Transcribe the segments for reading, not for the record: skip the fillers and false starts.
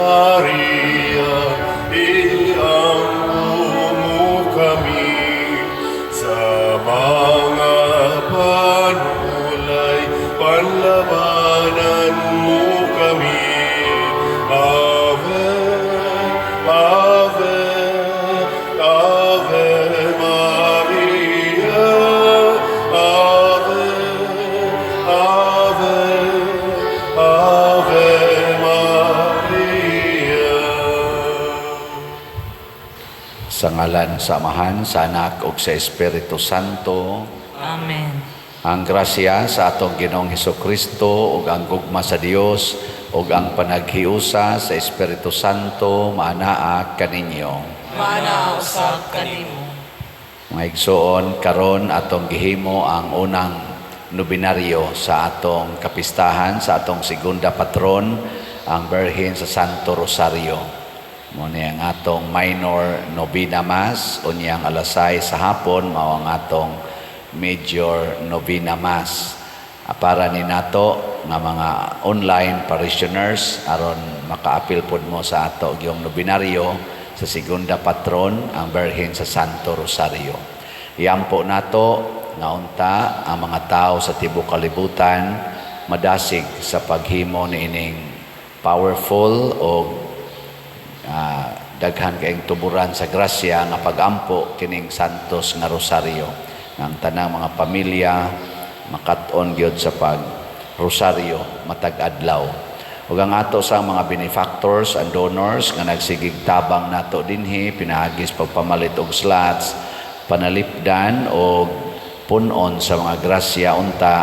Maria, iampo mo kami sa mga panulay, panlabanan mo kami. Ave, Ave, Ave Maria, Ave, Ave, Ave Maria. Sa ngalan sa Amahan, sa Anak ug sa Espiritu Santo. Amen. Ang grasya sa atong Ginoong Hesukristo ug ang gugma sa Dios ug ang panaghiusa sa Espiritu Santo maanaa kaninyo. Maanaa usab kanimo. Mga igsoon, karon atong gihimo ang unang nobinaryo sa atong kapistahan, sa atong segunda patron, ang Birhen sa Santo Rosario. Mao ni ang atong minor novena mass, unyang alas 6 sa hapon, mao ang atong major novena mass. Para ni nato nga mga online parishioners aron makaapil pod mo sa ato gyung nobinaryo sa segunda patron, ang Birhen sa Santo Rosario. Iampo nato nga unta ang mga tao sa tibuok kalibutan madasig sa paghimo niining powerful o daghan kaayong tuburan sa grasya nga pagampo kining Santos nga Rosario. Ang tanang mga pamilya makat-on gyud sa pag rosaryo matag adlaw. Ug ang ato sa mga benefactors and donors nga nagsigig tabang nato dinhi pinaagis pagpamalit og slots, panalipdan og punon sa mga grasya unta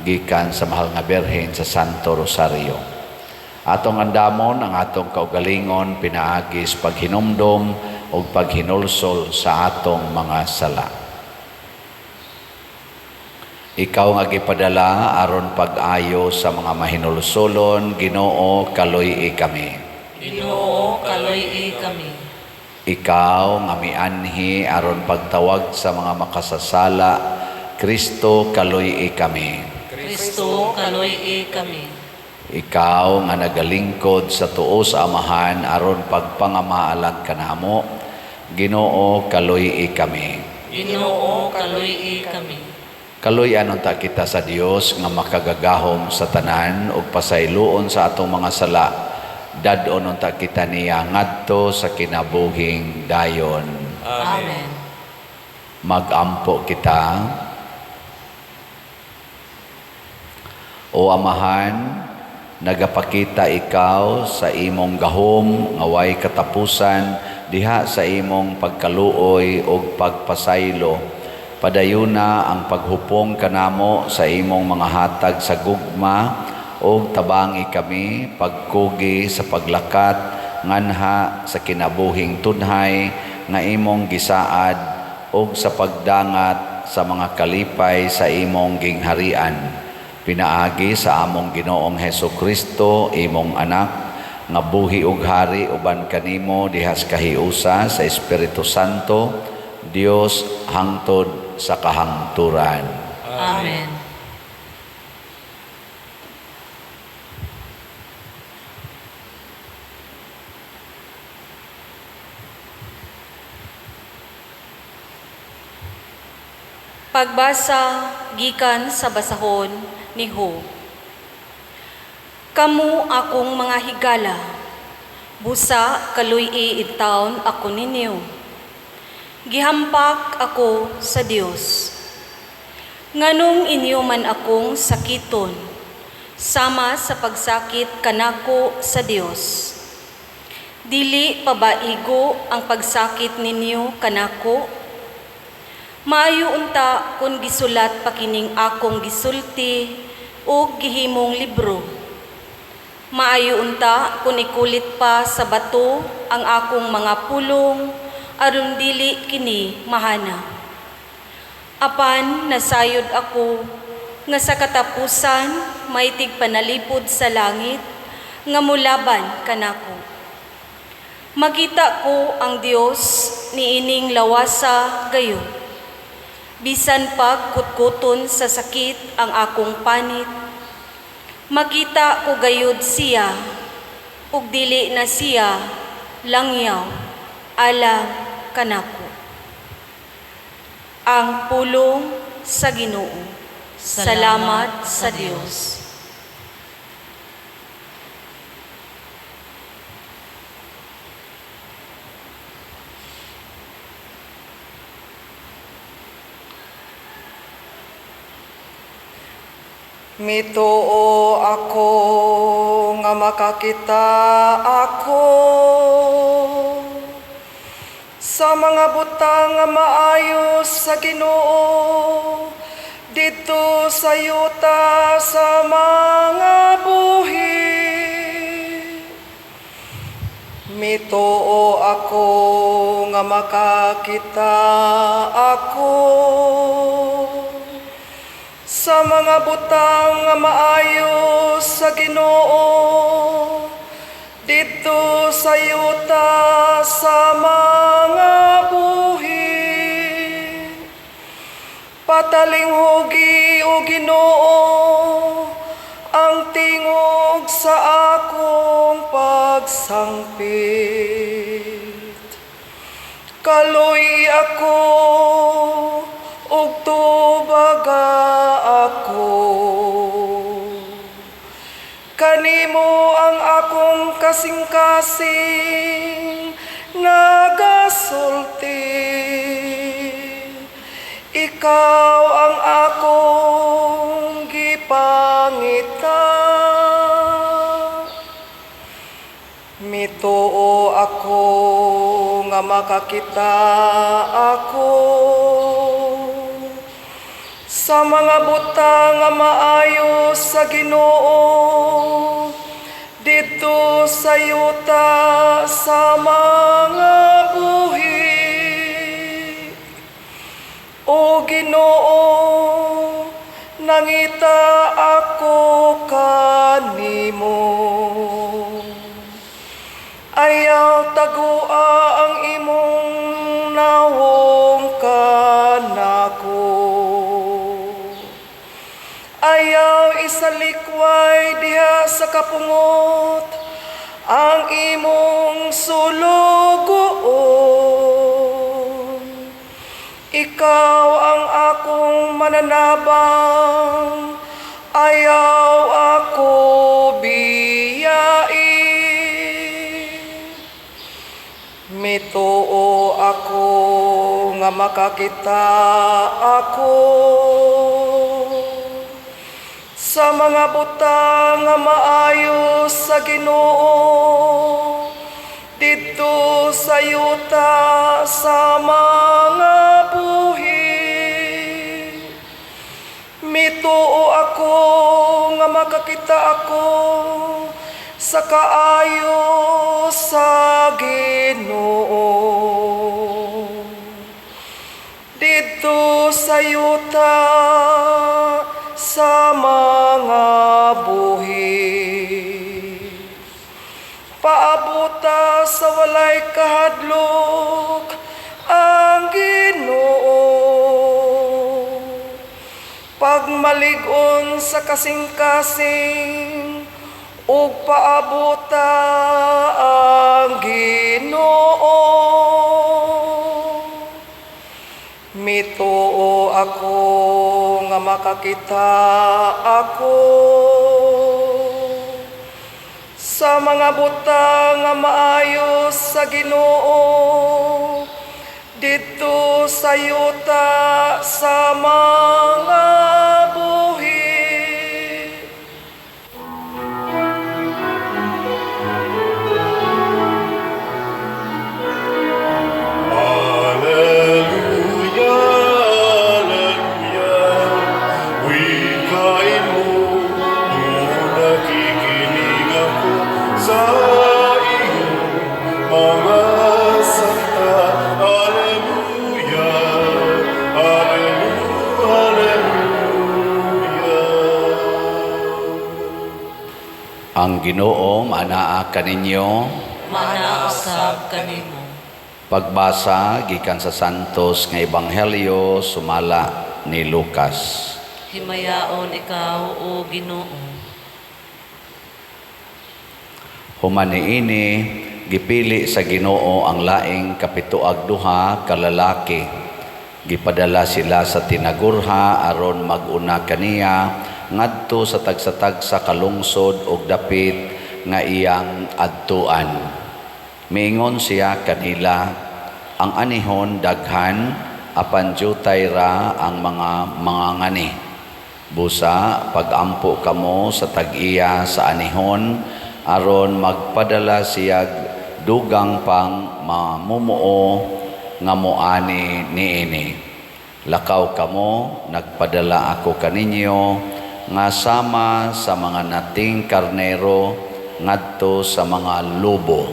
gikan sa mahal nga Birhen sa Santo Rosario. Atong andamon ang atong kaugalingon pinaagis paghinumdom ug paghinulsol sa atong mga sala. Ikaw nga gipadala aron pag-ayo sa mga mahinulsolon, Ginoo, kaluy-i kami. Ginoo, kaluy-i kami. Ikaw nga mianhi aron pagtawag sa mga makasasala, Kristo, kaluy-i kami. Kristo, kaluy-i kami. Ikaw nga nagalingkod sa tuo sa Amahan aron pagpangamaalang kanamo, Ginoo, kaluy-i kami. Ginoo, kaluy-i kami. Kaluy-an unta kita sa Dios nga makagagahom sa tanan ug pasayloon sa atong mga sala. Dad-on unta kita niya ngadto sa kinabuhing dayon. Amen. Magampo kita. O Amahan, nagapakita ikaw sa imong gahom nga way katapusan diha sa imong pagkaluoy ug pagpasaylo. Padayuna ang paghupong kanamo sa imong mga hatag sa gugma ug tabangi kami pagkugi sa paglakat nganha sa kinabuhing tunhay nga imong gisaad ug sa pagdangat sa mga kalipay sa imong gingharian. Pinaagi sa among Ginoong Heso Kristo, imong anak, nga buhi ug hari uban kanimo dihas kahiusa sa Espiritu Santo, Dios hangtod sa kahangturan. Amen. Pagbasa gikan sa basahon ni Job. Kamu akong mga higala, busa kaluy-i intawon ako ninyo. Gihampak ako sa Dios. Nganong inyo man akong sakiton, sama sa pagsakit kanako sa Dios. Dili pabaigo ang pagsakit ninyo kanako? Maayo unta kun gisulat pa kining akong gisulti ug gihimong libro. Maayo unta kun ikulit pa sa bato ang akong mga pulong aron dili kini mahana. Apan nasayod ako nga sa katapusan may tigpanalipod sa langit nga mulaban kanako. Makita ko ang Dios niining lawasa gayon. Bisan pag kutkuton sa sakit ang akong panit, makita ko gayud siya. Ug dili na siya langyaw alang kanako. Ang pulong sa Ginoo. Salamat sa Dios. Mituo ako nga makakita ako sa mga butang nga maayo sa Ginoo didto sa yuta sa mga buhi. Mituo ako nga makakita ako sa mga butang nga maayo sa Ginoo didto sa yuta sa mga buhi. Patalinghugi, o Ginoo, ang tingog sa akong pagsangpit. Kaluy ako ug tubaga ako. Kanimo ang akong kasing-kasing nagasulti. Ikaw ang akong gipangita. Mituo ako nga makakita ako sa mga butang nga maayo sa Ginoo didto sa yuta sa mga buhi. O Ginoo, nangita ako kanimo. Ayaw tagua ang imong nawong kanako. Ayaw isalikway diha sa kapungot ang imong sulugoon. Ikaw ang akong mananabang, ayaw ako biyai. Mituo ako nga makakita ako sa mga butang nga maayo sa Ginoo didto sa yuta sa mga buhi. Mituo ako nga makakita ako sa kaayo sa Ginoo didto sa yuta sa mga buhi. Paabuta sa walay kahadlok ang Ginoo. Pagmalig-on sa kasing-kasing ug paabuta ang Ginoo. Mituo ako nga makakita ako sa mga butang nga maayo sa Ginoo didto sa yuta sa mga buhi. Alleluia, Alleluia, wikain mo, tungod nakikinig ako sa iyong mga salita. Alleluia, Alleluia, Alleluia. Ang Ginoo maanaa kaninyo. Maanaa usab kanimo. Pagbasa gikan sa Santos nga Ebanghelyo sumala ni Lucas. Himayaon ikaw, o Ginoo. Human niini, gipili sa Ginoo ang laing 72 ka lalaki. Gipadala sila sa tinagurha aron mag-una kaniya ngadto sa tagsa-tagsa ka lungsod ug dapit nga iyang adtuan. Miingon siya kanila, "Ang anihon daghan, apan diutay ra ang mga mangangani. Busa pagampo kamo sa tag-iya sa anihon aron magpadala siyag dugang pang mamumuo nga moani niini. Lakaw kamo, nagpadala ako kaninyo nga sama sa mga nating karnero ngadto sa mga lobo.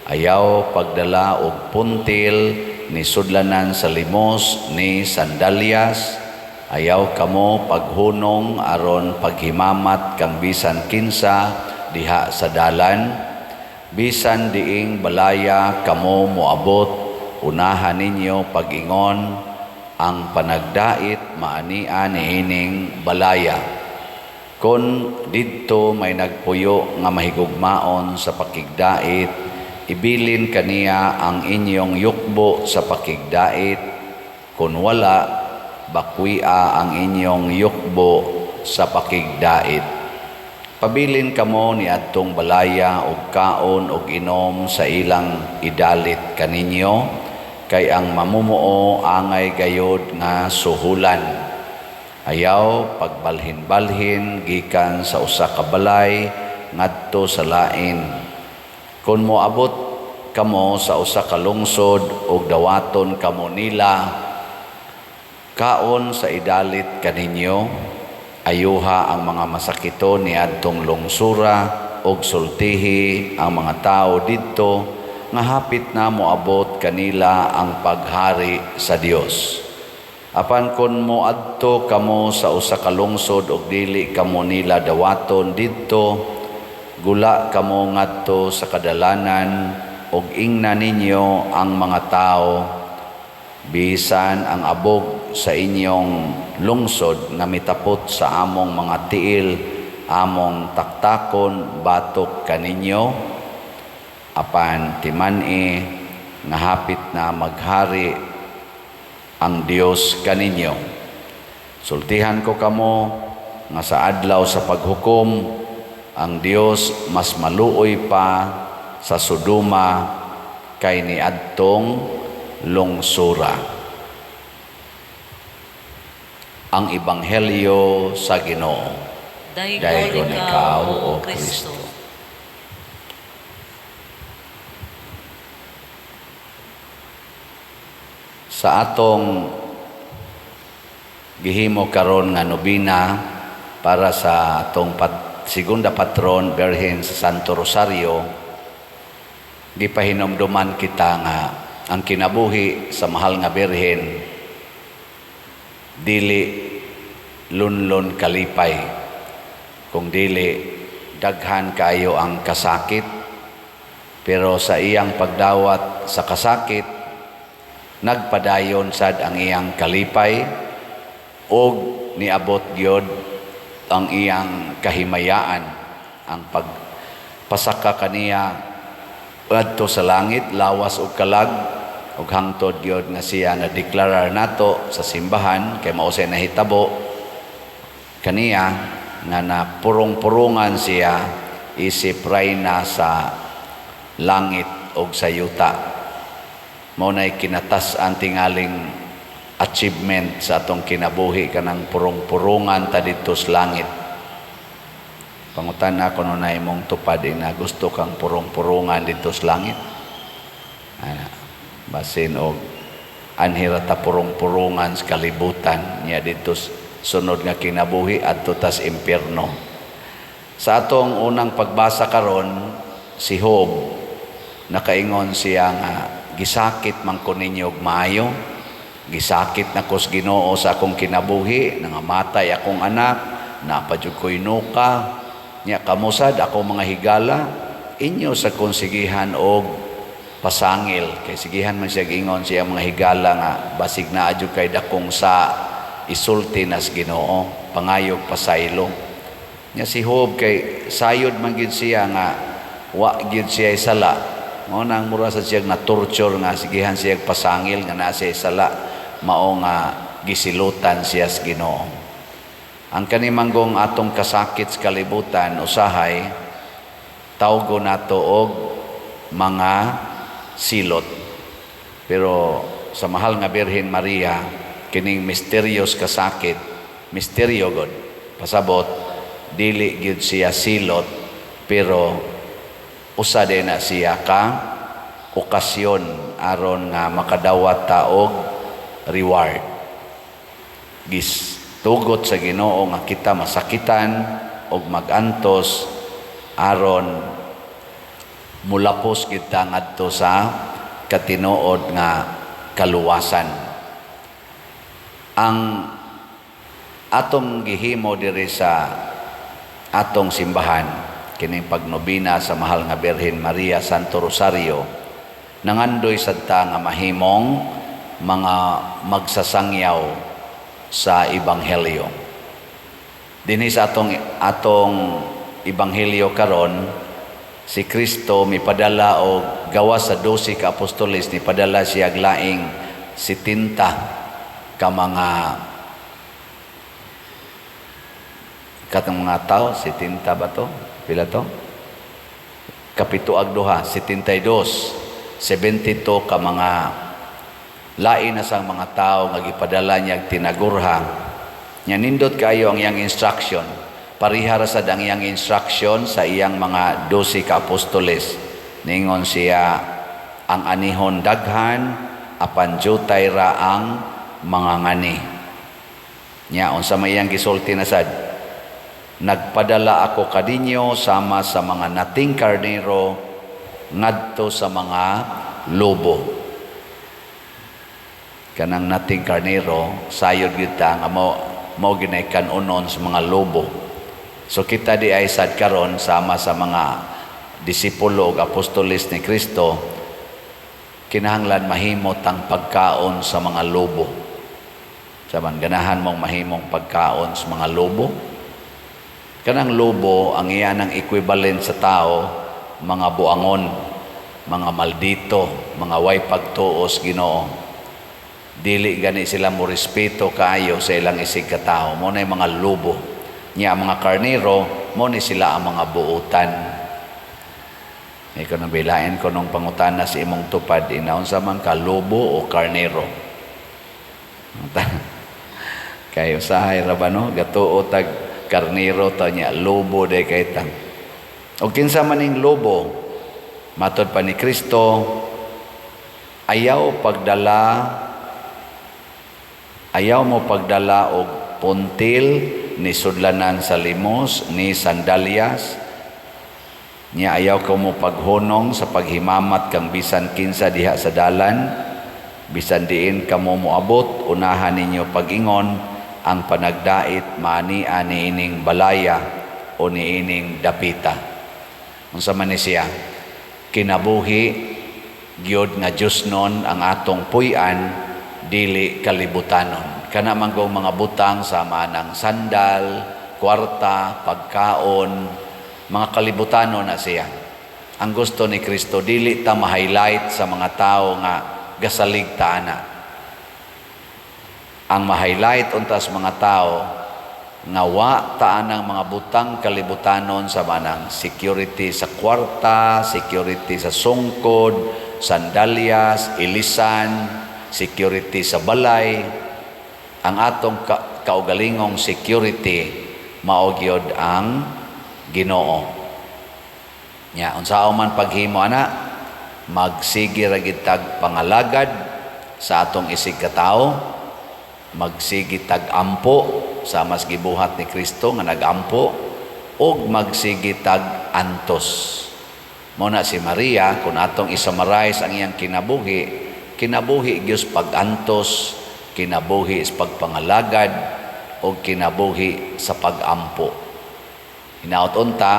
Ayaw pagdala og puntil, ni sudlanan sa limos, ni sandalyas. Ayaw kamo paghunong aron paghimamat kang bisan kinsa diha sa dalan. Bisan diing balaya kamo moabot, unahan ninyo pag-ingon, 'Ang panagdait maania niining balaya.' Kon didto may nagpuyo nga mahigugmaon sa pakigdait, ibilin kaniya ang inyong yukbo sa pakigdait. Kon wala, bakwia ang inyong yukbo sa pakigdait. Pabilin kamo niadtong balaya og kaon og inom sa ilang idalit kaninyo, kay ang mamumuo angay gayod nga suhulan. Ayaw pagbalhin-balhin gikan sa usa ka balay ngadto sa lain. Kon moabot kamo sa usa ka lungsod ug dawaton kamo nila, kaon sa idalit kaninyo, ayuha ang mga masakiton niadtong lungsura ug sultihi ang mga tawo didto nga hapit na moabot kanila ang paghari sa Dios. Apan kon moadto kamo sa usa ka lungsod ug dili kamo nila dawaton didto, gula kamo ngadto sa kadalanan ug ingna ninyo ang mga tawo, 'Bisan ang abog sa inyong lungsod nga mitapot sa among mga tiil, among taktakon batok kaninyo. Apan timan-i nga hapit na maghari ang Dios kaninyo. Sultihan ko kamo nga sa adlaw sa paghukom, ang Dios mas maluoy pa sa Sodoma kay niadtong lungsura." Ang Ebanghelyo sa Ginoo. Daygon ikaw, O Kristo. Sa atong gihimo karon nga nobena para sa atong segunda patron Birhen sa Santo Rosario, gipahinomduman kita nga ang kinabuhi sa mahal nga Birhen dili lunlon kalipay, kung dili daghan kayo ang kasakit, pero sa iyang pagdawat sa kasakit nagpadayon sad ang iyang kalipay og niabot gyud ang iyang kahimayaan, ang pagpasaka kaniya adto sa langit lawas og kalag, ug hangtod gyud nga siya na deklarar nato sa simbahan kay mao say nahitabo kaniya nga napurong-purungan siya isip rayna sa langit og sa yuta. Mao nay kinatas-an tingaling achievement sa atong kinabuhi, kanang purong-purungan ta didto sa langit. Pangutana kuno na imong tupad na gusto kang purong-purungan didto sa langit. Ana, basin og anhira ta purong-purungan sa kalibutan niya didto sunod nga kinabuhi adto tas impierno. Sa atong unang pagbasa karon, si Job nakaingon siya nga gisakit man ko ninyo og maayo, gisakit na ko sa Ginoo sa akong kinabuhi, nangamatay akong anak, naa pa jud ko'y nuka, nya kamo sad ako mga higala, inyo sa konsigihan og pasangil, kay sigihan man siya ingon siya mga higala nga basig naa jud kay dakong sa isulti nas Ginoo, pangayog pasaylo. Nya si Job kay sayod man gid siya nga Wa gyud siya sala. Mao nang mura sa siya na torture nga sigihan siya pasangil nga naa siya sala, mao nga gisilutan siya sa Ginoo. Ang kani manggong atong kasakit sa kalibutan usahay tawgo nato og mga silot. Pero sa mahal nga Birhen Maria, kining mysterious kasakit, misteryo god. Pasabot dili gyud siya silot, pero usa din na siya ka okasyon aron nga makadawat ta og reward. Gitugot sa Ginoo nga kita masakitan og magantos aron mulapos kita ngadto sa katinuod nga kaluwasan. Ang atong gihimo diri sa atong simbahan kining pagnobina sa mahal nga Birhen Maria Santo Rosario, nangandoy sad ta nga mahimong mga magsasangyaw sa ebanghelyo. Dinhi sa atong ebanghelyo karon, si Kristo mipadala og gawas sa 12 ka apostoles, nipadala siya og laing 70 ka mga katong mga tao, 70 ba to? Pila to? Kapito ag duha, 72, 72 ka mga lain na sang mga tao nga gipadala niya og tinagurha. Nya nindot kaayo ang iyang instruction. Pareha ra sad ang iyang instruction sa iyang mga 12 ka apostoles. Ningon siya, ang anihon daghan, apan jutay ra ang mga ngani. Nya unsa may iyang gisulti na sad? Nagpadala ako kaninyo sama sa mga nating karnero ngadto sa mga lobo. Kanang nating karnero, sayod gyud ta nga mao ginay kan-unon sa mga lobo. So kita di ay sad karon sama sa mga disipulo ug apostoles ni Kristo, kinahanglan mahimo tang pagkaon sa mga lobo. Saban ganahan mong mahimong pagkaon sa mga lobo? Kanang lobo ang iya ng equivalent sa tao, mga buangon, mga maldito, mga way pagtuos Ginoo. Dili gani sila mo respeto kaayo sa ilang isig katao. Mo na mga lobo. Nya ang mga karnero, mo ni sila ang mga buutan. Ikaw nang bilain ko nung pangutana sa imong tupad, inaunsa man ka, lobo o karnero? Kay usahay ra ba no? Gatuo tag karnero ta nya lobo day kay tang. O kinsa man ning lobo, matod pa ni Kristo, ayaw mo pagdala og puntil ni sudlanan sa limos ni sandalyas. Nya ayaw ka mo paghunong sa paghimamat kang bisan kinsa diha sa dalan, bisan diin kamo moabot, unahan ninyo pag-ingon ang panagdait maani ani ining balaya o niining dapita. Unsa man ni siya? Kinabuhi gyud nga Diosnon ang atong puy-an, dili kalibutanon. Kana man kung mga butang sama ng sandal, kwarta, pagkaon, mga kalibutanon na siya. Ang gusto ni Kristo, dili ta ma-highlight sa mga tao nga gasalig ta ana. Ang ma-highlight unta sa mga tao nga wa ta anang mga butang kalibutanon sa manang security sa kwarta, security sa sungkod, sandalyas, ilisan, security sa balay. Ang atong kaugalingong security mao gyud ang Ginoo. Nya unsaon man paghimo ana, magsige ra gid tag pangalagad sa atong isig katawo, magsige tag ampo sa mas gibuhat ni Kristo nga nagampo, ug magsige tag antos. Mao na si Maria, kung atong i-summarize ang iyang kinabuhi, kinabuhi gyud pag-antos, kinabuhi sa pagpangalagad, ug kinabuhi sa pag-ampo. Hinaot unta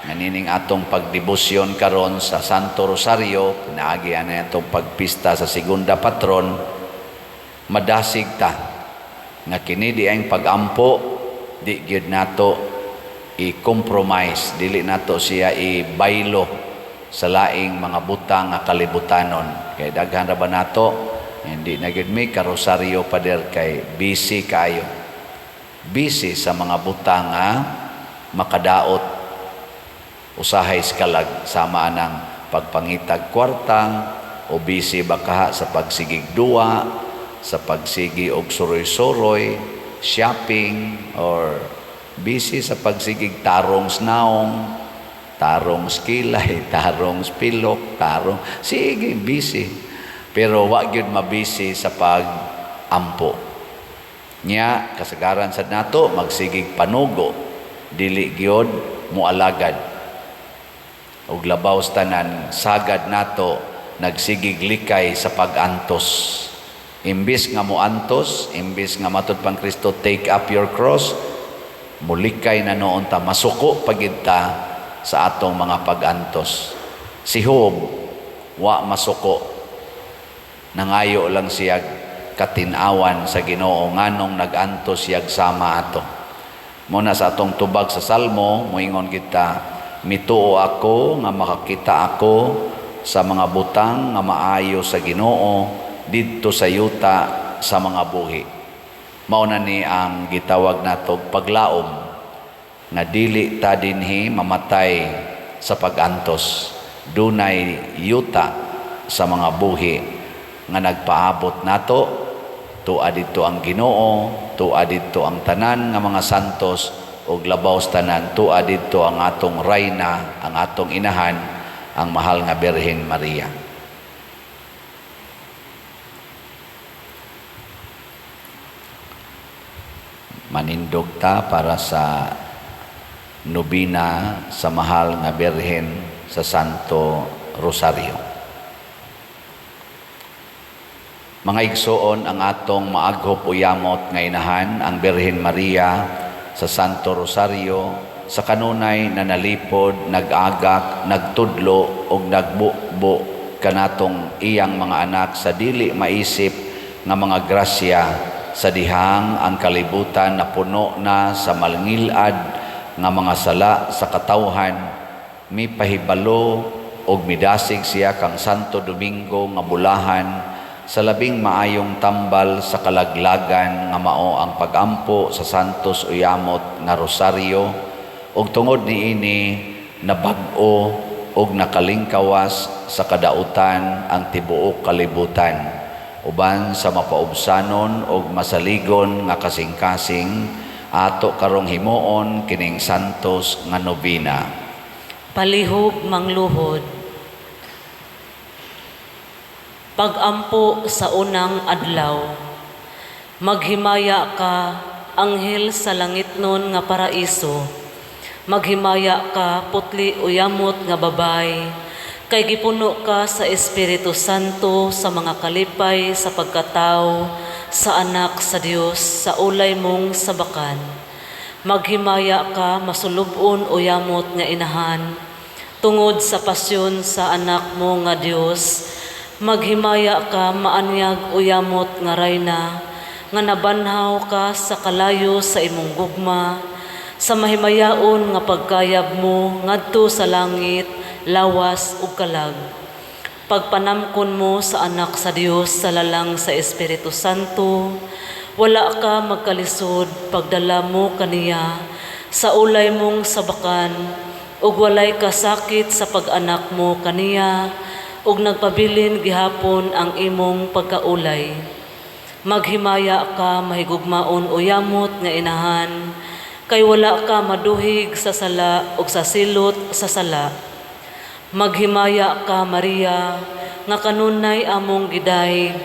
nga nining atong pagdebosyon karon sa Santo Rosario, pinaagi ani atong pagpista sa segunda patron, madasig ta nga kini di ang pag-ampo, di gyud nato i-compromise, dili nato siya ibaylo sa laing mga butang nga kalibutanon. Kay daghan ra ba nato, hindi na gyud mi karosaryo, pader, kay busy kayo. Busy sa mga butang nga makadaot usahay kalag, sama anang pagpangitag kwarta, o busy ba kaha sa pagsigig duwa, sa pagsigi og suroy-suroy, shopping, or busy sa pagsigig tarong naong, tarong kilay, tarong pilok, tarong sige, busy. Pero wa gyud mabisi sa pag-ampo. Nya kasagaran sad nato magsigig panugo, dili gyud moalagad. Ug labaw sa tanan, sagad nato nagsigig likay sa pag-antos. Imbis nga moantos, imbis nga matud pang Kristo, "Take up your cross," mulikay na noon ta, masuko pagid ta sa atong mga pag-antos. Si Job, wa masuko. Nangayo lang siya katinawan sa Ginoo nganong nag-antos siyag sama ato. Muna sa atong tubag sa Salmo, moingon kita, "Mituo ako nga makakita ako sa mga butang nga maayo sa Ginoo didto sa yuta sa mga buhi." Mao na ni ang gitawag nato paglaom nga dili ta dinhi mamatay sa pag-antos. Dunay yuta sa mga buhi nga nagpaabot nato, tua didto ang Ginoo, tua didto ang tanan nga mga santos, ug labaw sa tanan, tua didto ang atong rayna, ang atong inahan, ang mahal nga Birhen Maria. Manindog ta para sa nobina sa mahal nga Birhen sa Santo Rosario. Mga igsoon, ang atong maaghop o yamot nga inahan, ang Birhen Maria sa Santo Rosario, sa kanunay na nalipod, nag-agak, nagtudlo ug nagbubo kanatong iyang mga anak sa dili maisip nga mga grasya sa dihang ang kalibutan na puno na sa malngilad nga mga sala sa katawhan, mipahibalo og midasig siya kang Santo Domingo nga bulahan sa labing maayong tambal sa kalaglagan nga mao ang pagampo sa Santos Uyamot nga Rosaryo, ug tungod niini nabag-o og nakalingkawas sa kadautan ang tibuok kalibutan uban sa mapaubsanon og masaligon nga kasing-kasing. Ato karong himuon kining Santos nga nobena. Palihog mangluhod. Pagampo sa unang adlaw. Maghimaya ka, anghel sa langitnon nga paraiso. Maghimaya ka, putli uyamot nga babay, kay gipuno ka sa Espiritu Santo sa mga kalipay sa pagkatawo sa anak sa Dios sa ulay mong sabakan. Maghimaya ka, masulub-on uyamot nga inahan, tungod sa pasyon sa anak mo nga Dios. Maghimaya ka, maanyag uyamot nga rayna, nga nabanhaw ka sa kalayo sa imong gugma, sa mahimayaon nga pagkayab mo ngadto sa langit, lawas ug kalag. Pagpanamkon mo sa anak sa Dios sa lalang sa Espiritu Santo, wala ka magkalisod pagdala mo kaniya sa ulay mong sabakan, ug walay kasakit sa pag-anak mo kaniya, ug nagpabilin gihapon ang imong pagkaulay. Maghimaya ka, mahigugmaon uyamot nga inahan, kay wala ka maduhig sa sala ug sa silot sa sala. Maghimaya ka, Maria, nga kanunay among gidayeg,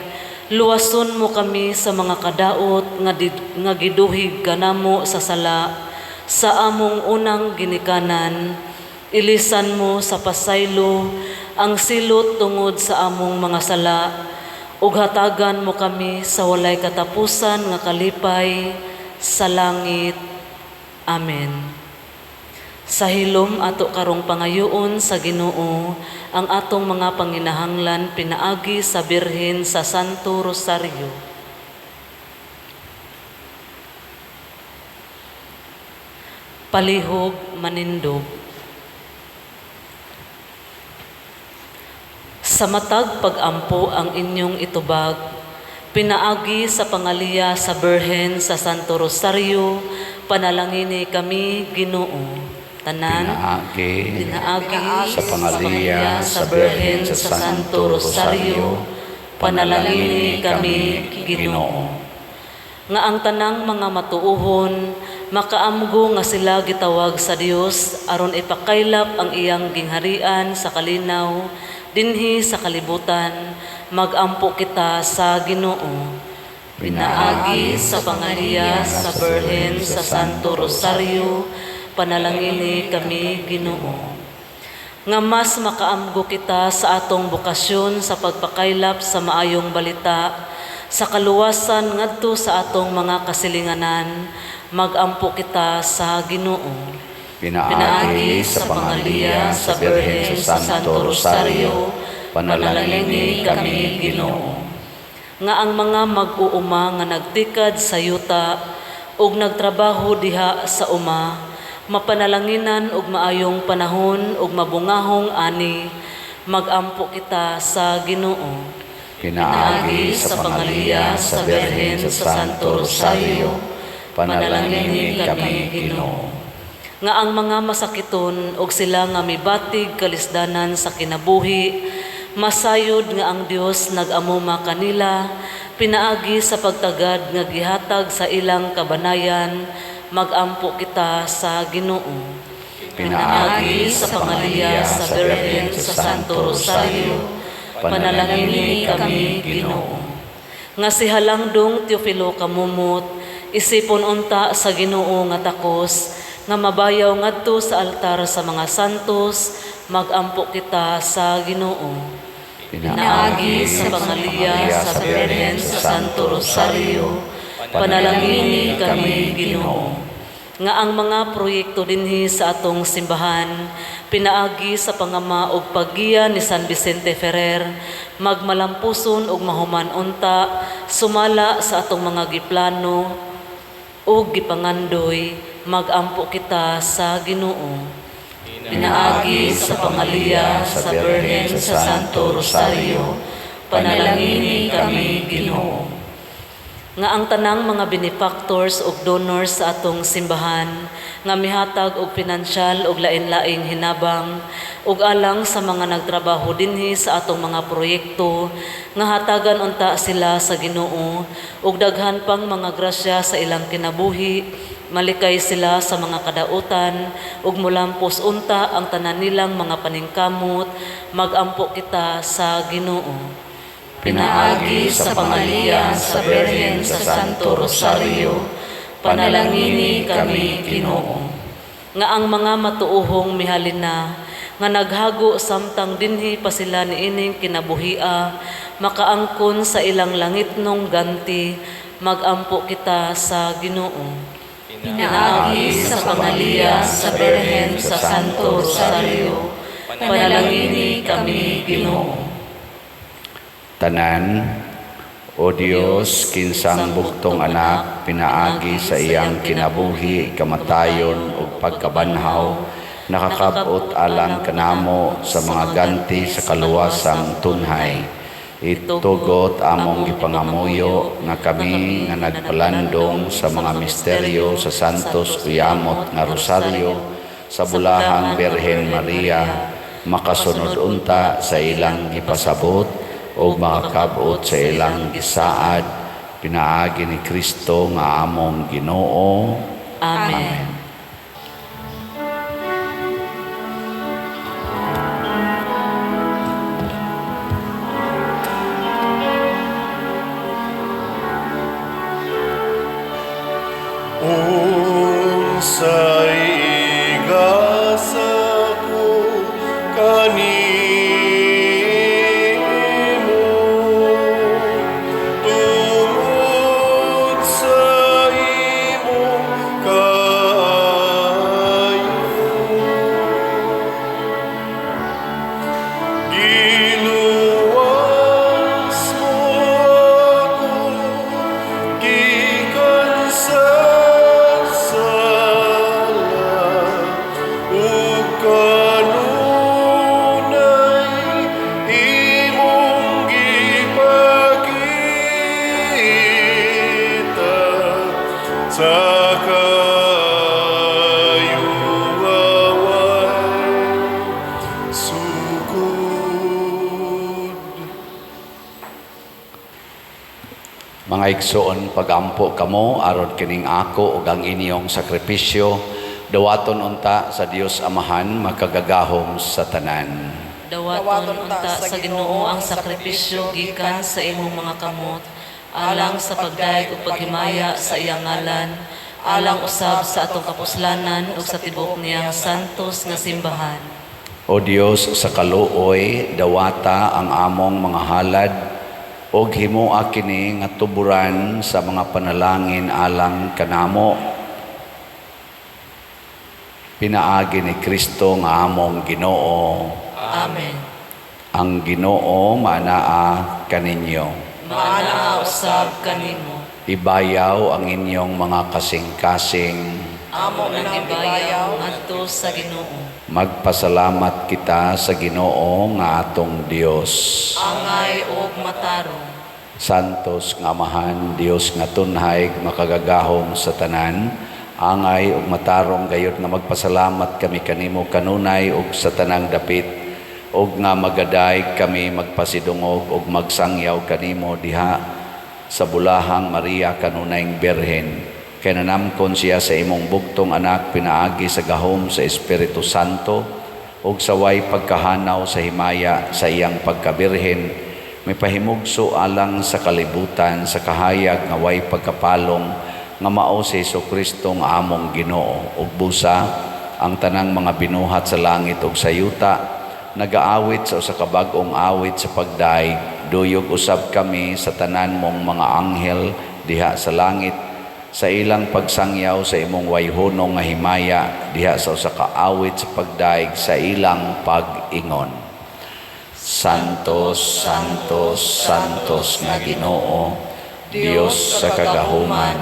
luwason mo kami sa mga kadaot nga giduhig kanamo sa sala sa among unang ginikanan. Ilisan mo sa pasaylo ang silot tungod sa among mga sala, ug hatagan mo kami sa walay katapusan nga kalipay sa langit. Amen. Sa hilom ato karong pangayoon sa Ginoo ang atong mga panginahanglan pinaagi sa Birhen sa Santo Rosario. Palihog manindog. Sa matag pag-ampo ang inyong itubag, pinaagi sa pangaliya sa Birhen sa Santo Rosario, panalangini kami, Ginoo. Tanan, Pinaagi pinaagi sa pangaliya sa Birhen sa Santo Rosario, panalangini kami, Ginoo. Nga ang tanang mga matuohon makaamgo nga sila gitawag sa Dios aron ipakaylap ang iyang gingharian sa kalinaw dinhi sa kalibutan, magampo kita sa Ginoo. Pinaagi sa pangaliya sa Birhen sa Santo Rosario, panalangini kami, Ginoo. Nga mas makaamgo kita sa atong bokasyon sa pagpakaylap sa maayong balita sa kaluwasan ngadto sa atong mga kasilinganan, magampo kita sa Ginoo. Pinaagi sa pangaliya sa Birhen sa Santo Rosario, panalangini kami, Ginoo. Nga ang mga mag-uuma nga nagtikad sa yuta ug nagtrabaho diha sa uma, mapanalanginan og maayong panahon ug mabungahong ani, magampo kita sa Ginoo. Pinaagi sa pangaliya sa Birhen sa Santo Rosario, panalangini kami, Ginoo. Nga ang mga masakiton og sila nga mibatig kalisdanan sa kinabuhi, masayod nga ang Dios nag-amuma kanila pinaagi sa pagtagad nga gihatag sa ilang kabanayan, magampo kita sa Ginoo. Pinaagi sa pangaliya sa Birhen sa Santo Rosario, panalangini kami, Ginoo. Nga si Halangdong Teofilo Camomot isipon unta sa Ginoo nga takos nga mabayaw ngadto sa altar sa mga santos, magampo kita sa Ginoo. Pinaagi sa pangaliya sa Birhen sa Santo Rosario, panalangini kami, Ginoo. Nga ang mga proyekto dinhi sa atong simbahan pinaagi sa pangama og paggiya ni San Vicente Ferrer magmalampuson og mahuman unta sumala sa atong mga giplano ug gipangandoy, magampo kita sa Ginoo. Pinaagi sa pangaliya sa Birhen sa Santo Rosario, panalangini kami, Ginoo. Nga ang tanang mga benefactors ug donors sa atong simbahan nga mihatag og pinansyal ug lain-laing hinabang ug alang sa mga nagtrabaho dinhi sa atong mga proyekto, nga hatagan unta sila sa Ginoo ug daghan pang mga grasya sa ilang kinabuhi, malikay sila sa mga kadautan ug mulampos unta ang tanan nilang mga paningkamot, magampo kita sa Ginoo. Pinaagi sa pangaliya sa Birhen sa Santo Rosario, panalangini kami, Ginoo. Nga ang mga matuohong mihalin na nga naghago samtang dinhi pa sila niining kinabuhia, makaangkon sa ilang langitnong ganti, magampo kita sa Ginoo. Pinaagi sa pangaliya sa Birhen sa Santo Rosario, panalangini kami, Ginoo. Tanan, O Dios, kinsang bugtong anak, pinaagi sa iyang kinabuhi, kamatayon ug pagkabanhaw, nakakabot alang kanamo sa mga ganti sa kaluwasang tunhay. Itugot among gipangamuyo nga kami nga nagpalandong sa mga misteryo sa Santos Uyamot nga Rosario sa Bulahang Birhen Maria, makasunod unta sa ilang gipasabot o makakabot sa ilang gisaad, pinaagi ni Kristo nga among Ginoo. Amen. Unsay igasa ko kanimo tungod sa imong kaayo? Mga igsoon, pagampo kamo aron kining ako ug ang inyong sakripisyo dawaton unta sa Dios Amahan makagagahom sa tanan. Dawaton unta sa Ginoo ang sakripisyo gikan sa imong mga kamot, alang sa pagdayeg ug paghimaya sa iyang ngalan, alang usab sa atong kapuslanan ug sa tibuok niyang santos nga simbahan. O Dios, sa kaluoy dawata ang among mga halad ug himoa kini nga tuburan sa mga panalangin alang kanamo pinaagi ni Kristo nga among Ginoo. Amen. Ang Ginoo maanaa kaninyo. Maanaa usab kanimo. Ibayaw ang inyong mga kasing-kasing. Amo nang ibayaw ngadto sa Ginoo. Magpasalamat kita sa Ginoo nga atong Dios. Angay og matarong. Santos nga Amahan, Dios nga tunhay, makagagahom sa tanan, angay ug matarong gayud nga magpasalamat kami kanimo kanunay ug sa tanang dapit, ug nga magadayeg kami magpasidungog ug magsangyaw kanimo diha sa bulahang Maria kanunayng Birhen. Kay nanamkon siya sa imong bugtong anak pinaagi sa gahom sa Espiritu Santo ug sa way pagkahanaw sa himaya sa iyang pagkabirhen, mipahimugso alang sa kalibutan sa kahayag nga way pagkapalong nga mao si Hesukristo nga among Ginoo. Ug busa ang tanang mga binuhat sa langit ug sa yuta nagaawit sa usa ka bag-ong awit sa pagdayeg. Duyog usab kami sa tanan mong mga anghel diha sa langit sa ilang pagsangyaw sa imong wayhunong nga himaya diha sa usa ka awit sa pagdayeg sa ilang pag-ingon. Santos, Santos, Santos nga Ginoo, Dios sa kagahuman,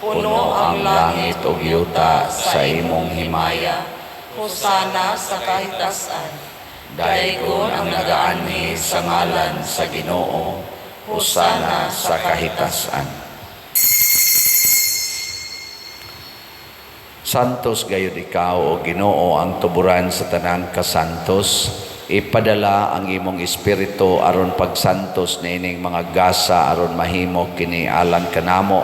puno ang langit ug yuta sa imong himaya. Hosana sa kahitasan. Daygon ang nagaanhi sa ngalan sa Ginoo, hosana sa kahitasan. Santos gayud ikaw, o Ginoo, ang tuburan sa tanang kasantos. Ipadala ang imong espiritu aron pagsantos niining mga gasa aron mahimo kini alang kanamo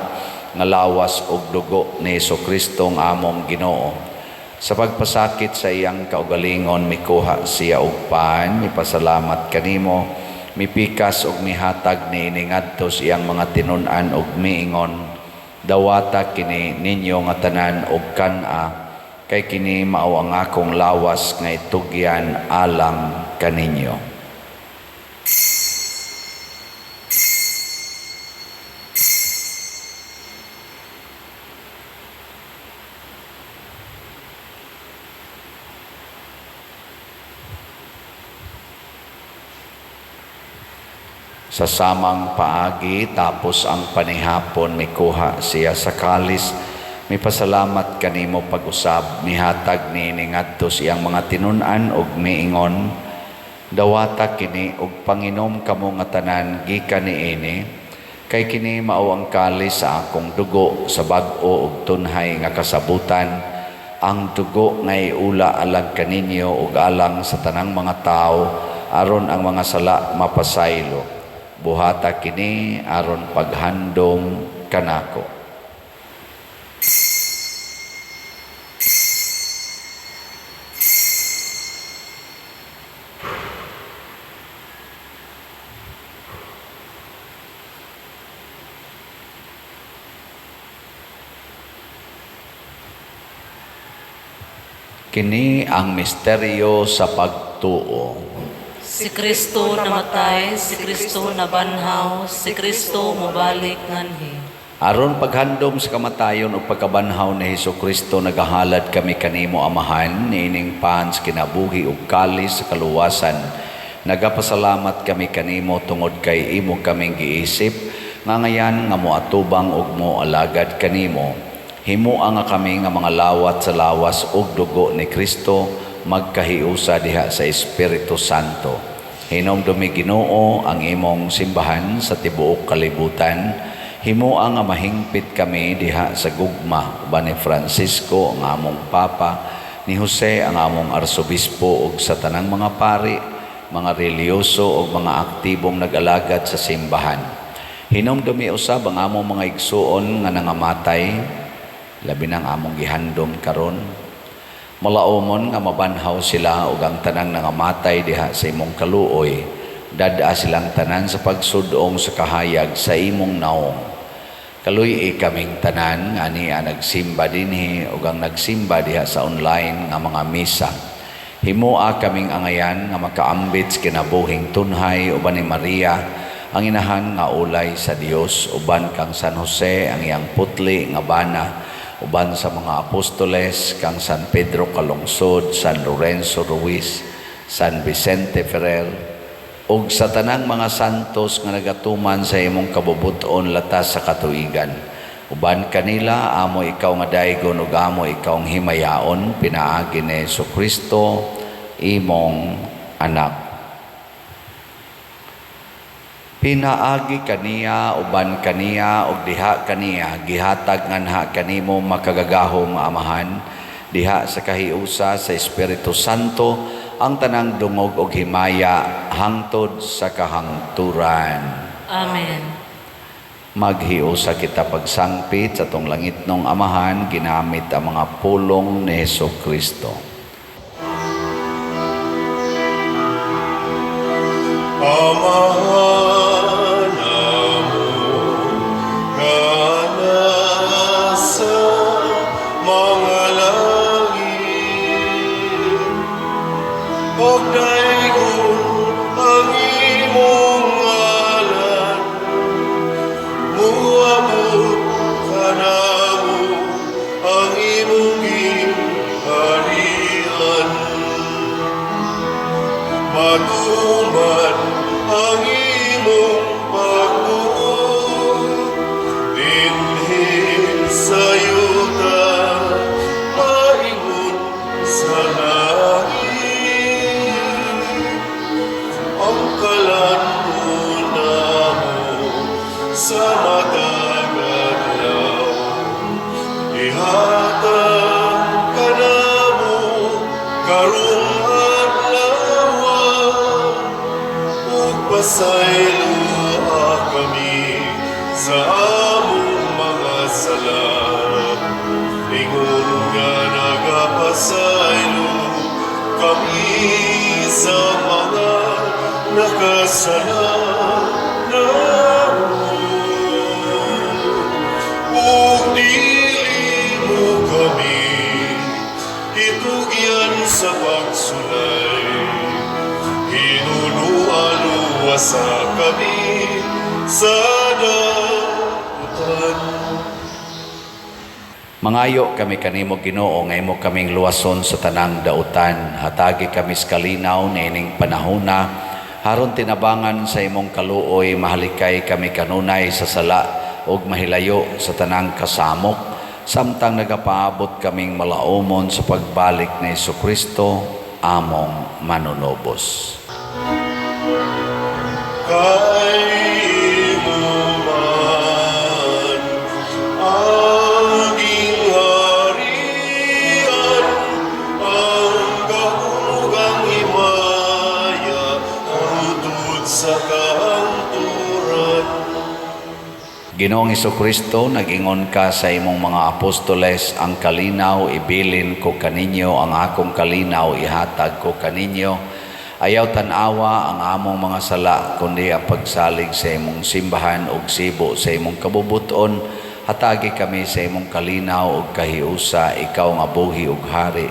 nga lawas ug dugo ni Hesukristo nga among Ginoo. Sa pagpasakit sa iyang kaugalingon, mikuha siya og pan, mipasalamat kanimo, mipikas ug mihatag niini ngadto sa iyang mga tinun-an ug miingon, dawata kini ninyo nga tanan og kan-a, kay kini mao ang akong lawas nga itugyan alang kaninyo. Sa samang paagi, tapos ang panihapon, mikuha siya sa kalis, mipasalamat kanimo pag-usab, mihatag niini ngadto sa iyang mga tinun-an ug miingon, dawata kini ug panginom kamo nga tanan gikan niini, kay kini mao ang kalis sa akong dugo sa bag-o ug tunhay nga kasabutan, ang dugo nga iula alang kaninyo ug alang sa tanang mga tawo aron ang mga sala mapasaylo. Buhata kini aron paghandom kanako. Kini ang misteryo sa pagtuo. Si Kristo namatay, si Kristo nabanhaw, si Kristo mobalik nganhi. Aron paghandom sa kamatayon ug pagkabanhaw ni Hesukristo, nagahalad kami kanimo Amahan niining pan sa kinabuhi ug kalis sa kaluwasan. Nagapasalamat kami kanimo tungod kay imo kaming giisip nga ngayan nga moatubang ug moalagad kanimo. Himoa nga kami nga mga lawat sa lawas ug dugo ni Kristo magkahiusa diha sa Espiritu Santo. Hinumdumi Ginoo ang imong simbahan sa tibuok kalibutan. Himoa nga mahingpit kami diha sa gugma uban ni Francisco ang among Papa, ni Jose ang among Arsobispo ug sa tanang mga pari, mga relihiyoso ug mga aktibong nag-alagad sa simbahan. Hinumdumi usab ang among mga igsuon nga nangamatay, labi nang among gihandom karon. Malaumon nga mabanhaw sila ug ang tanang nangamatay diha sa imong kaluoy, dad-a silang tanan sa pagsudong sa kahayag sa imong naong. Kaluy-i kaming tanan nga ania nagsimba dinhi ug ang nagsimba diha sa online nga mga misa. Himoa kaming angayan nga makaambit sa kinabuhing tunhay uban ni Maria, ang inahan nga ulay sa Dios, uban kang San Jose ang iyang putli nga bana, uban sa mga apostoles kang San Pedro Calungsod, San Lorenzo Ruiz, San Vicente Ferrer, ug sa tanang mga santos nga nagatuman sa imong kabubut-on latas sa katuigan. Uban kanila amo ikaw nga daygon ug amo ikaw ang himayaon pinaagi ni Kristo imong anak. Pinaagi kaniya, uban kaniya, ug diha kaniya, gihatag nganha kanimo makagagahom nga Amahan, diha sa kahiusa sa Espiritu Santo, ang tanang dungog ug himaya hangtod sa kahangturan. Amen. Maghiusa kita pagsangpit sa atong langitnong Amahan, ginamit ang mga pulong ni Hesus Kristo. Amahan amon nga nasa mga langit, pagdaygon ang imong ngalan, muabot kanamo ang imong gingharian. Matuman ang imong pagbuot dinhi sa yuta maingon sa langit. Ang kalan-on namo sa matag adlaw, ihatag kanamo karong adlaw, ug pasayloa kami sa among mga sala, ingon nga nagapasaylo kami sa mga nakasala namo. Ug dili mo kami itugyan sa pagsulay, hinunua luwasa kami sa dautan. Mangayo kami kanimo, Ginoo, nga imo kaming luwason sa tanang dautan. Hatagi kami sa kalinaw niining panahona, aron tinabangan sa imong kaluoy mahalikay kami kanunay sa sala ug mahilayo sa tanang kasamok, samtang nagapaabot kaming malaumon sa pagbalik ni Kristo among manunubos. Kay imo man ang gingharian, ang gahom ug ang himaya, hangtod sa kahangturan. Ginoong Kristo, nag-ingon ka sa imong mga apostoles, "Ang kalinaw ibilin ko kaninyo, ang akong kalinaw ihatag ko kaninyo." Ayaw tan-awa ang among mga sala, kundi ang pagsalig sa imong simbahan ug sibo sa imong kabubuton. Hatagi kami sa imong kalinaw ug kahiusa, ikaw nga buhi ug hari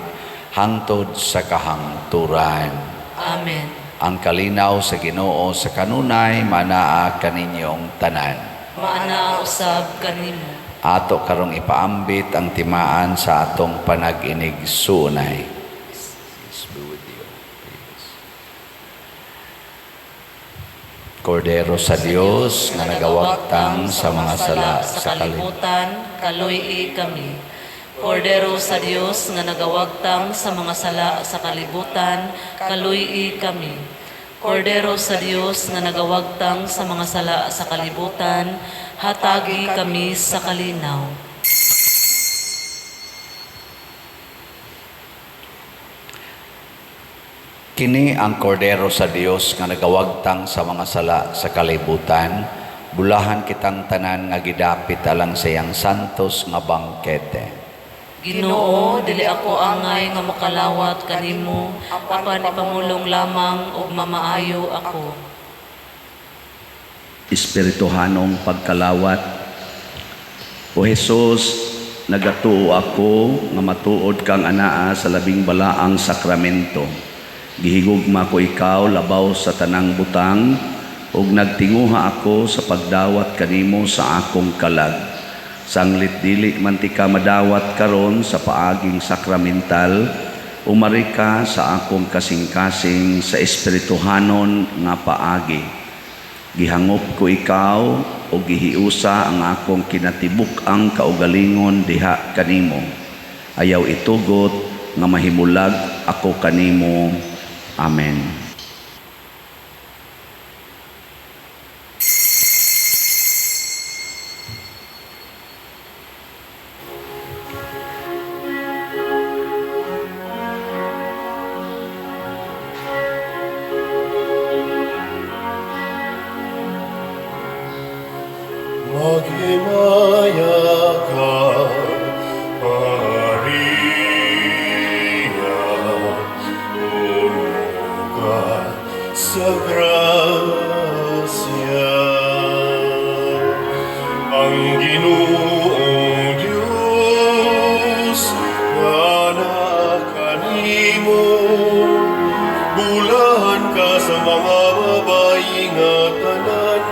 hangtod sa kahangturan. Amen. Ang kalinaw sa Ginoo sa kanunay manaa kaninyong tanan. Maanaa usab kanimo. Ato karong ipaambit ang timaan sa atong panag-inigsuonay. Peace be with you. Peace. Kordero sa Dios nga nagawagtang sa mga sala sa kalibutan. Kalibutan, kaluy-i kami. Kordero sa Dios nga nagawagtang sa mga sala sa kalibutan, kaluy-i kami. Kordero sa Dios nga nagawagtang sa mga sala sa kalibutan, hatagi kami sa kalinaw. Kini ang Kordero sa Dios nga nagawagtang sa mga sala sa kalibutan. Bulahan kitang tanan nga gidapit alang sa iyang santos nga bangkete. Ginoo, dili ako angay nga mokalawat kanimo, apan ipamulong lamang ug mamaayo ako. Espirituhanong pagkalawat. O Hesus, nagatuo ako nga matuod kang anaa sa labing balaang sakramento. Gihigugma ko ikaw labaw sa tanang butang ug nagtinguha ako sa pagdawat kanimo sa akong kalag. Sanglit dili man tika madawat karon sa paaging sakramental, umari ka sa akong kasing-kasing sa espirituhanon nga paagi. Gihangop ko ikaw o gihiusa ang akong kinatibuk-ang kaugalingon diha kanimo. Ayaw itugot nga mahimulag ako kanimo. Amen. Maghimaya ka, Maria, puno ka sa grasya. Ang Ginoong Diyos anaa kanimo, bulahan ka sa mga babayi nga tanan,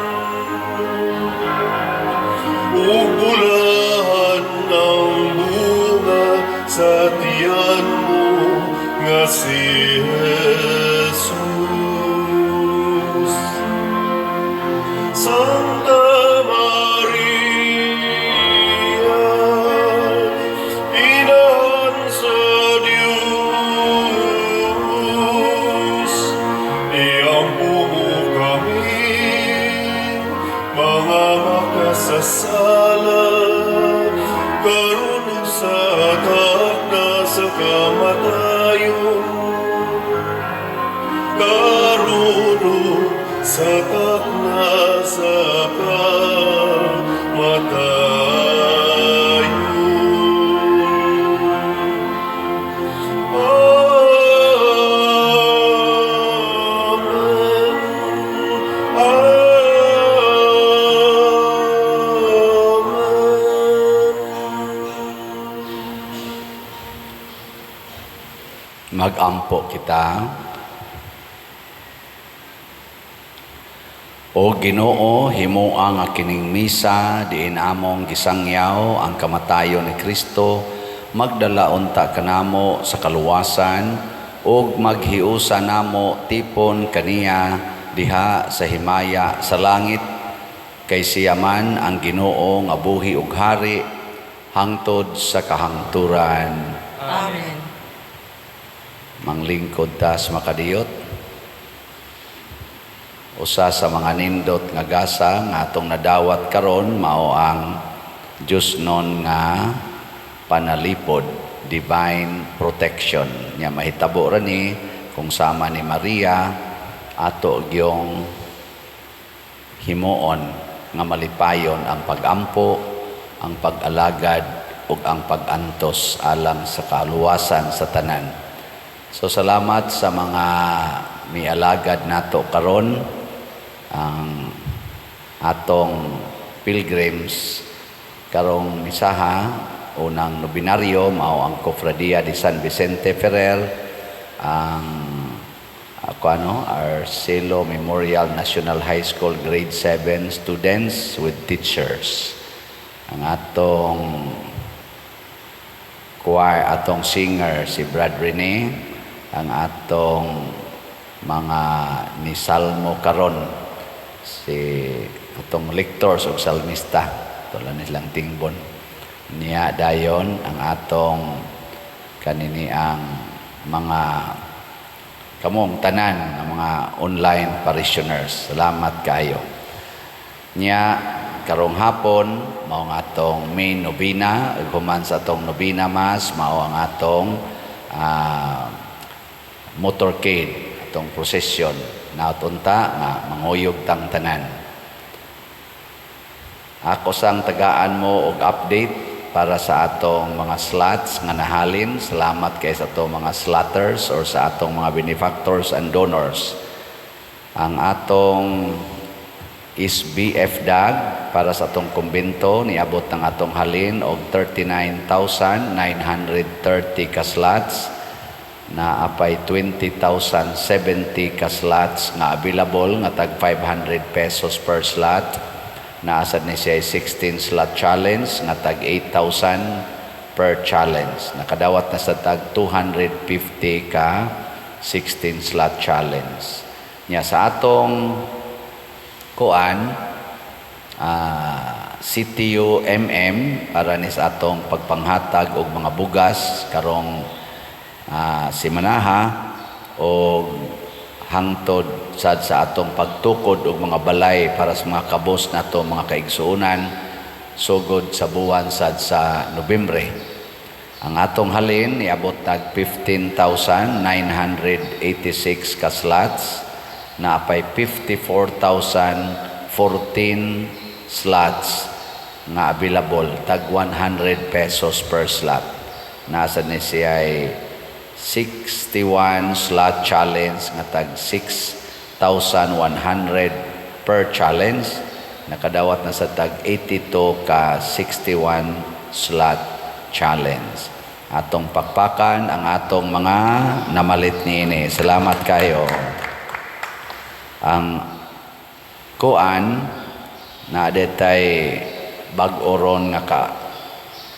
ug bulahan ang bunga sa tiyan mo nga si Jesus. Santa Maria, Inahan sa Diyos, iampo mo kami, mga makasasala, karon ug sa takna sa kamatayon. Karon ug sa takna sa kamatayon. Amen. Amen. Magampo kita. O Ginoo, himoa nga kining misa diin among gisangyaw ang kamatayon ni Kristo, magdala unta kanamo sa kaluwasan ug maghiusa namo tipon kaniya diha sa himaya sa langit, kay siya man ang Ginoo nga buhi ug hari hangtod sa kahangturan. Amen. Manglingkod ta sa makadiyot. Usa sa mga nindot nga gasa nga atong nadawat karon mao ang Diyosnon nga panalipod, divine protection. Nya mahitabo ra ni kung sama ni Maria ato gyong himuon nga malipayon ang pagampo, ang pag-alagad ug ang pag-antos alang sa kaluwasan sa tanan. So salamat sa mga mialagad nato karon, ang atong pilgrims karong misaha. Unang nobinaryo mao ang Cofradia de San Vicente Ferrer, ang ako ano, Arcelo Memorial National High School Grade 7 students with teachers. Ang atong choir, atong singer si Brad Rene, ang atong mga nisalmo karon si atong lectors ug salmista, tulan nilang tingbon niya. Dayon ang atong kanini ang mga kamong tanan ang mga online parishioners, salamat kaayo. Nya karong hapon mao ang atong main novena, ug human sa atong novena mass mao ang atong motorcade, atong procession. Naot unta nga manguyog tang tanan. Ako sang tagaan mo og update para sa atong mga slots nga nahalin. Salamat kay sa atong mga slotters or sa atong mga benefactors and donors. Ang atong SBF DAG para sa atong kumbento, niabot ng atong halin og 39,930 ka slots, na apay 20,070 ka slots nga available nga tag 500 pesos per slot. Naa sad ni siya 16 slot challenge nga tag 8,000 per challenge. Nakadawat na sa tag 250 ka 16 slot challenge. Nya sa atong kuan CTU MM para ni sa atong pagpanghatag og mga bugas karong simanaha og hangtod sad sa atong pagtukod og mga balay para sa mga kabos nato, mga kaigsuonan, sugod sa buwan sad sa Nobyembre. Ang atong halin niabot nag 15,986 ka slots, na apay 54,014 slots nga available tag 100 pesos per slot. Nasa ni siya ay 61 slot challenge nga tag 6,100 per challenge. Nakadawat na sa tag 82 ka 61 slot challenge. Atong pakpakan ang atong mga namalit niini. Salamat kayo. Ang kuan na detay bag-o ron nga ka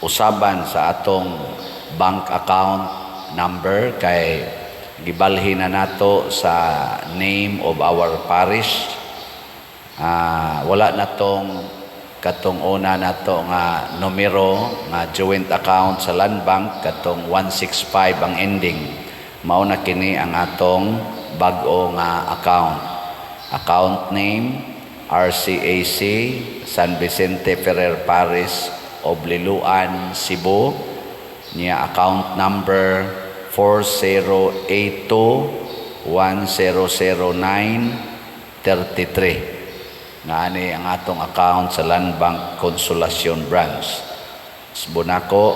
usaban sa atong bank account number kay gibalhin na nato sa name of our parish. Wala na tong katong una nato nga numero nga joint account sa Land Bank, katong 165 ang ending. Mao na kini ang atong bag-o nga account. Account name, RCAC San Vicente Ferrer Parish of Liloan, Cebu. Niya account number 4082 1009 33. Nga ani ang atong account sa Land Bank Consolacion Branch. Bunako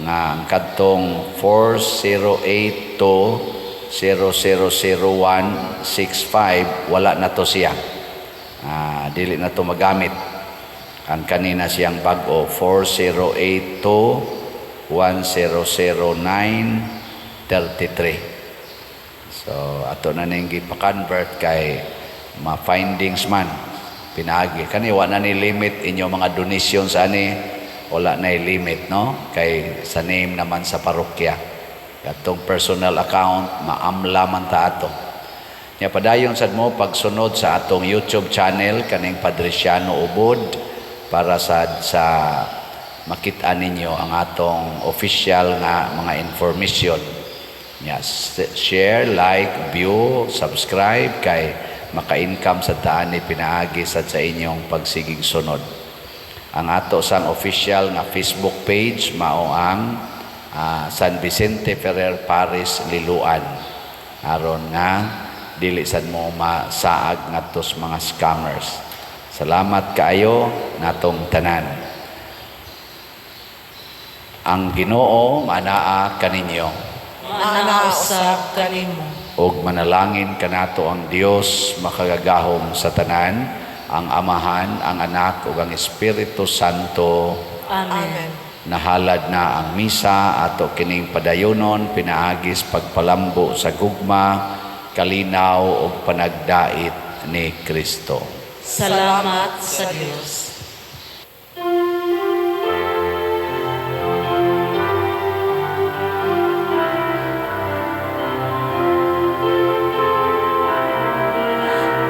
nga ang kadtong 4082 000165 wala na to siya. Dili na to magamit. Ang kanina siyang bag-o, 4082 1009 33. So ato na ning gipa-convert kay ma-findings man pinaagi. Kani wa na ni limit inyo mga donations ani, wala na limit, no, kay sa name naman sa parokya. Katong personal account, maamla man ta ato. Nya padayon sad mo pagsunod sa atong YouTube channel kaning Padriciano Ubod para sad sa makita ninyo ang atong official nga mga information. Nya share, like, view, subscribe kay maka-income sa taan ni pinaagi sad sa inyong pagsigig sunod. Ang ato sang official nga Facebook page mao ang San Vicente Ferrer Parish Liloan. Aron nga dili sad mo masaag ngadto sa mga scammers. Salamat kaayo natong tanan. Ang Ginoo manaa kaninyo. Maanaa usab kanimo. Og manalangin kanato ang Dios makagagahom sa tanan, ang Amahan, ang Anak ug ang Espiritu Santo. Amen. Amen. Nahalad na ang misa, ato kining padayonon pinaagis pagpalambo sa gugma, kalinaw ug panagdait ni Kristo. Salamat sa Dios.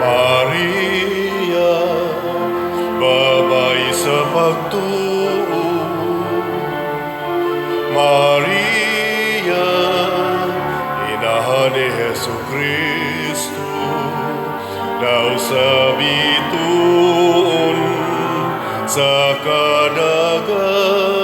Maria, babay sa pagtuo. Maria, inahan ni Hesu Kristo, daw sa bituon sa kadagatan.